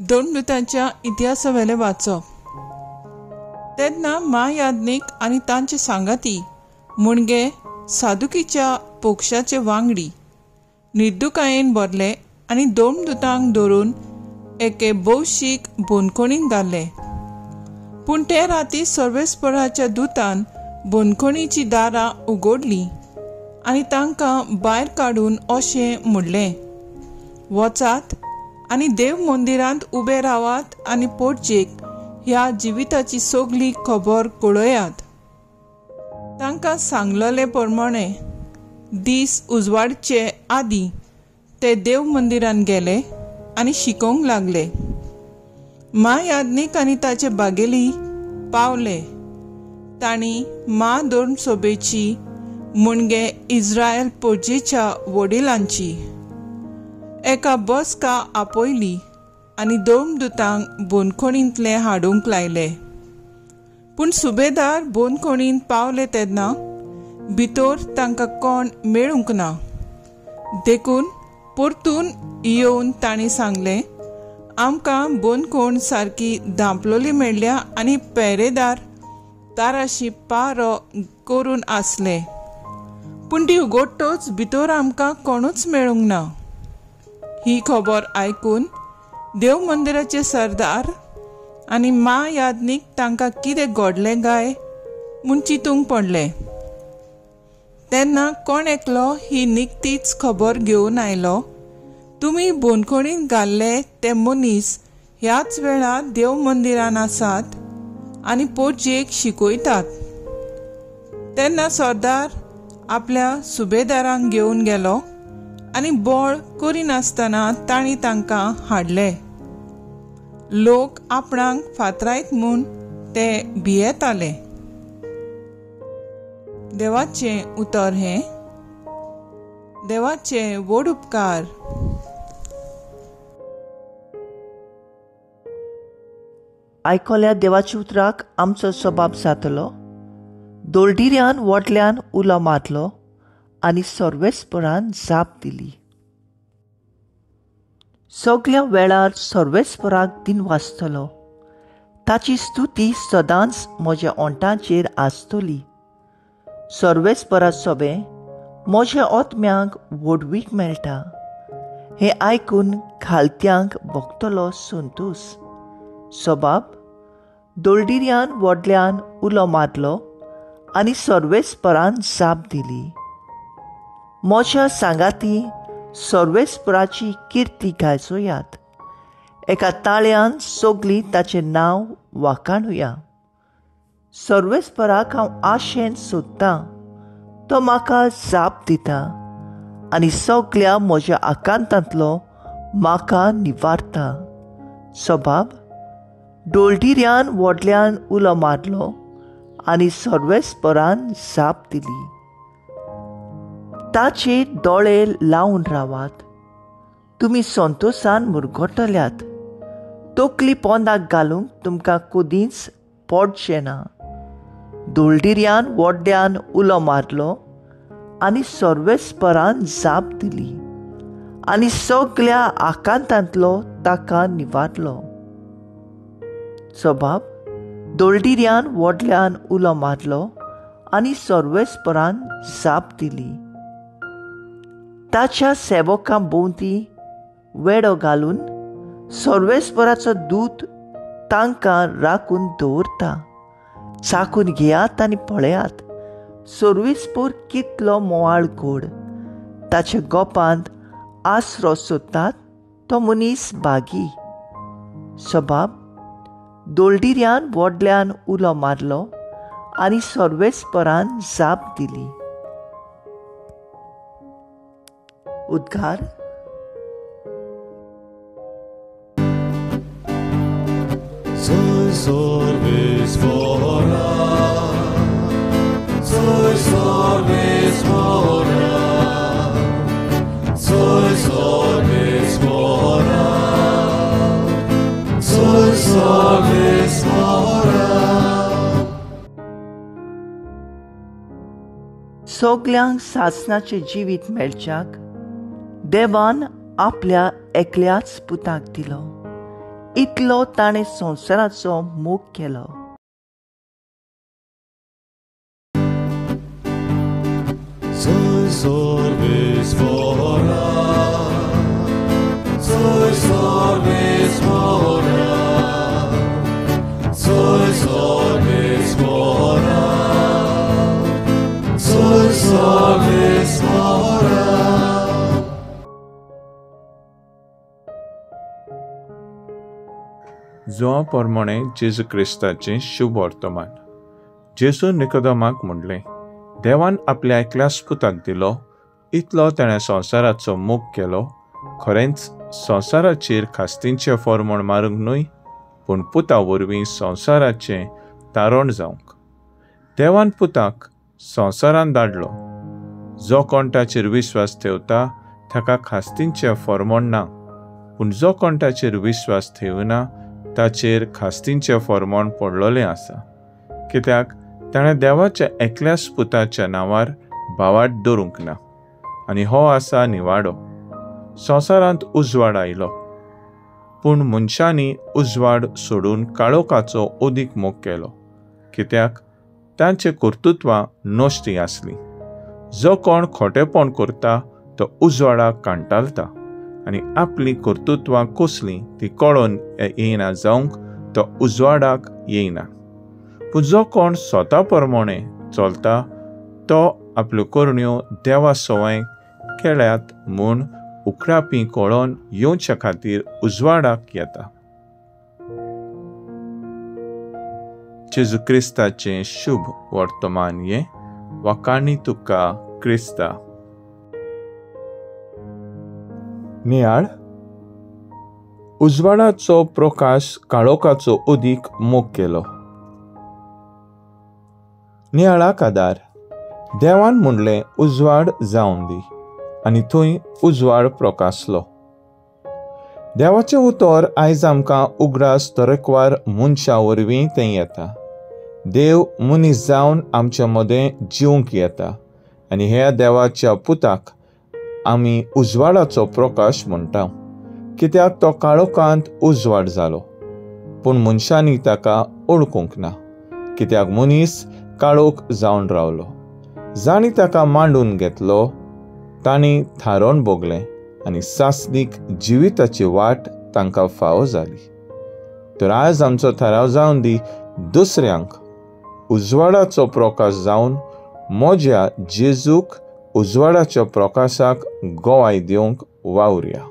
धर्मदूतांच्या इतिहासावेलें वाचप. तेन्ना म्हायाज्ञीक आनी तांचे सांगाती म्हणजे सादुकीच्या पक्षाचे वांगडी निर्दुकायेन भरले आनी धर्मदूतांक धरून एके भौशीक बंदखणींत घाले. पूण ते राती सर्वेस्पराच्या दुतान बंदखणीची दारां उगडलीं आनी तांकां भायर काडून अशें म्हणलें, वचात आनी देव मंदिरांत उबे रावात आनी पोटजेक ह्या जिविताची सगली खबर कळयात. तांकां सांगलेले प्रमाणे दीस उजवाडचे आदीं ते देव मंदिरांत गेले आनी शिकोवंक लागले. म्हायाज्ञीक आनी ताचे बागेली पावले. तांणी मा धर्मसभेची म्हणजे इस्रायल पोरजेच्या वडिलांची एका बसका आपयली आनी धर्मदूतांक बंदखणींतले हाडूंक लायले. पूण सुबेदार बंदखणींत पावले तेन्ना भितर तांकां कोण मेळूंक ना. देखून परतून येवन तांणी सांगलें, आमकां बंदखण सारकी धांपलोली मेळ्ळ्या आनी पेरेदार ताराशी पारो करून आसले, पूण ती उगडटच भितर आमकां कोणूच मेळूंक ना. ही खबर आयकून देव मंदिराचे सरदार आनी म्हायाज्ञीक तांकां कितें घडलें काय म्हूण चिंतूंक पडलें. तेन्ना कोण एकलो ही निकतीच खबर घेवन आयलो, तुमी बंदखणींत घाल्ले ते मनीस ह्याच वेळार देव मंदिरान आसात आनी पोरजेक शिकयतात. तेन्ना सरदार आपल्या सुबेदारांक घेवन गेलो आनी बळ करिनासतना तांणी तांकां हाडले. लोक आपणाक फातरायत म्हूण ते भियेताले. देवाचें उतर हें. देवाचे व्हड उपकार. आयकल्या देवाच्या उतराक आमचो स्वभाव जातलो. दोलडिऱ्यान व्हडल्यान उलो मारलो आनी सर्वेस्परान जाप दिली. सगल्या वेळार सर्वेस्पराक दिन वाचतलो, ताची स्तुती सदांच म्हज्या ओंठांचेर आसतली. सर्वेस्परा सोबें म्हज्या आत्म्यांक व्हडवीक मेळटा, हें आयकून खालत्यांक भोगतलो संतोस. स्वभाव दोलडिऱ्यान व्हडल्यान उलो मारलो आनी सर्वेस्परान जाप दिली. म्हज्या सांगाती सर्वेस्पराची किर्ती गायचोयात, एका ताळ्यान सगलीं ताचें नांव वाखाणुया. सर्वेस्पराक हांव आशेन सोदतां, तो म्हाका जाप दिता आनी सगल्या म्हज्या आकांतांतलो म्हाका निवारता. स्वभाव डोलडिऱ्यान व्हडल्यान उलो मारलो आनी सर्वेस्परान जाप दिली. ताचे दोळे लावन रावात, तुमी संतोसान मुरगटल्यात. तकली पोंदाक घालूंक तुमकां कदींच पडचें ना. दोलडिऱ्यान व्हडल्यान उलो मारलो आनी सर्वेस्परान जाप दिली आनी सगल्या आकांतांतलो ताका निवारलो. स्वभाव दोलडिऱ्यान व्हडल्यान उलो मारलो आनी सर्वेस्परान जाप दिली. ताच्या सेवकां भोंवती वेडो घालून सर्वेस्पराचो दूत तांकां राखून दवरता. चाकून घेयात आनी पळयात, सर्वेस्पर कितलो मोवाळ गोड. ताच्या गोपांत आसरो सोदतात तो मनीस भागी. स्वभाव दोलडिऱ्यान व्हडल्यान उलो मारलो आनी सर्वेस्परान जाप दिली. उद्गार. सगल्यांक सासणाचें जिवीत मेळच्याक देवान आपल्या एकल्याच पुताक दिलो. इतलो ताणें संवसाराचो मोग केलो. जुआ प्रमाणे जेजू क्रिस्ताचें शुभ वर्तमान. जेजू निकोदमाक म्हणलें, देवान आपल्या एकल्याच पुताक दिलो, इतलो ताणें संवसाराचो मोग केलो. खरेंच संवसाराचेर खास्तींचें फॉर्मण मारूंक न्हय, पूण पुता वरवीं संवसाराचें तारण जावंक. देवान पुताक संवसारान धाडलो. जो कोण ताचेर विश्वास ठेवता ताका खास्तींचें फॉर्मण ना, पूण जो कोण ताचेर विश्वास ठेवना ताचेर खास्तींचें फॉर्मण पडलोलें आसा, कित्याक ताणें देवाच्या एकल्याच पुताच्या नांवार भावार्थ दवरूंक ना. आनी हो आसा निवाडो. संवसारांत उजवाड आयलो, पूण मनशांनी उजवाड सोडून काळोखाचो अदीक मोग केलो, कित्याक तांचे कर्तृत्वां नश्टी आसलीं. जो कोण खोटेपण करता तो उजवाडाक कांटाळटा आनी आपलीं कर्तृत्वां कसलीं ती कळोन येयना जावंक तो उजवाडाक येयना. पूण जो कोण स्वता प्रमाणे चलता तो आपल्यो करण्यो देवा सवाय केल्यात म्हूण उखडापी कळोन येवच्या खातीर उजवाडाक येता. जेजू क्रिस्ताचें शुभ वर्तमान हें. वाखाणी तुका क्रिस्ता. नियाळ. उजवाडाचो प्रकाश काळोखाचो अदीक मोग केलो. नियाळाक आदार. देवान म्हणलें उजवाड जावन दी, आनी थंय उजवाड प्रकाशलो. देवाचें उतर आयज आमकां उगडास तरेकवार मनशां वरवीं तें येता. देव मनीस जावन आमच्या मदें जिवंक येता आनी ह्या देवाच्या पुताक आमी उजवाडाचो प्रकाश म्हणटा, कित्याक तो काळोखांत उजवाड जालो, पूण मनशांनी ताका ओळखूंक ना, कित्याक मनीस काळोख जावन रावलो. जांणी ताका मांडून घेतलो तांणी थारोवन भोगलें आनी सासणीक जिविताची वाट तांकां फावो जाली. तर आयज आमचो थाराव जावन दी दुसऱ्यांक उजवाडाचो प्रकाश जावन म्हज्या जेजूक उजवाडाच्या प्रकाशाक गवाय दिवंक वावुरया.